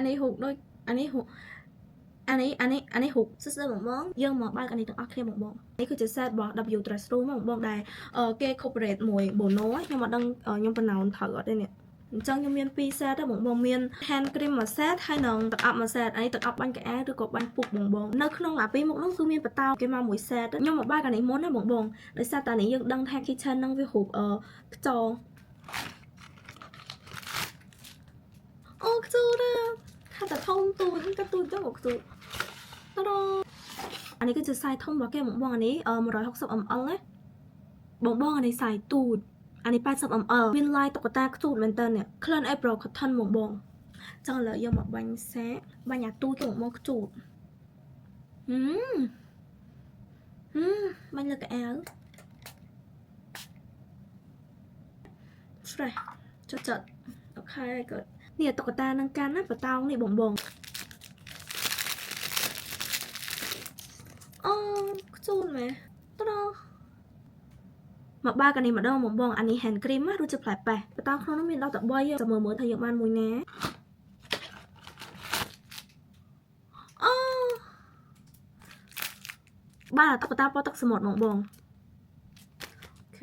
អានេះរូបដូចអានេះរូបអានេះអានេះអានេះរូបសួស្តីបងបងយើងមកបើកអានេះទាំងអស់គ្នាបងបងនេះគឺជា set របស់ W Dress Room បងបងដែលគេ cooperate មួយ Bono ខ្ញុំអត់ដឹងខ្ញុំ pronounce ត្រូវអត់ទេនេះអញ្ចឹងខ្ញុំមាន2 set ទេបងបងមាន hand cream មួយ set ហើយនិងទឹកអប់មួយ set អានេះទឹកអប់បាញ់កៅអៅឬក៏បាញ់ពុកបងបងនៅក្នុងអាពីរមុខនោះគឺមានបតោគេមកមួយ set ខ្ញុំមកបើកអានេះមុនណាបងបងដោយសារតែនេះយើងដឹងថា kitchen ហ្នឹងវារូបអឺខ្យងអូខ្ជូតថាតែធំទូចតែទូចទៅមកខ្ជូតតរអានេះគឺជា size ធំរបស់គេបងបងអានេះ160 ml ណាបងបងអានេះ size ទូចអានេះ80 ml មានឡាយតុក្កតាខ្ជូតមែនតើនេះក្លិន April Cotton បងបងចង់ឥឡូវយកមកបាញ់សាកបាញ់អាទូចទៅបងបងខ្ជូតហឹមហឹមបាញ់លើកៅអៅ fresh ចុចចុច OK ក៏នេះតុក្កតានឹងកាន់ណាបតោងនេះបងបងអូខ្ជូតមែនត្រមកបើកអានេះម្ដងបងបងអានេះ hand cream ណាឬជាផ្លែប៉េះបតោងក្នុងនោះមានដល់តែ3ចាំមើលមើលថាយើងបានមួយណាអូបានតុក្កតាពណ៌ទឹកសមុទ្របងបង OK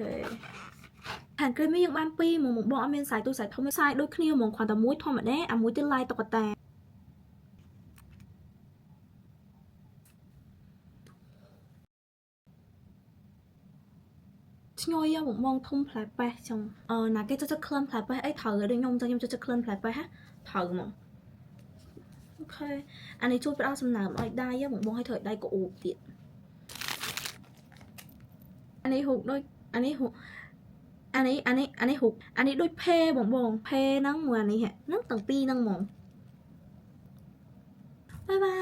hand cream នេះយើងបានពីរហ្មងបងបងអត់មានសាយទូចសាយធំសាយដូចគ្នាហ្មងគ្រាន់តែមួយធម្មតាអាមួយទៀតឡាយតុក្កតាឈ្ងុយបងបងធំផ្លែប៉េះចឹងអឺណាគេចូលចិត្តក្លិនផ្លែប៉េះអីត្រូវដូចខ្ញុំចឹងខ្ញុំចូលចិត្តក្លិនផ្លែប៉េះហ่ะត្រូវហ្មង OK អានេះជួយផ្ដល់សំណើមឲ្យដៃបងបងឲ្យធ្វើឲ្យដៃក្អូបទៀតអានេះរូបដូចអានេះរូបអានេះអានេះអានេះរូបអានេះដូចផេបងបងផេហ្នឹងមួយអានេះហ្នឹងទាំងពីរហ្នឹងហ្មង bye bye.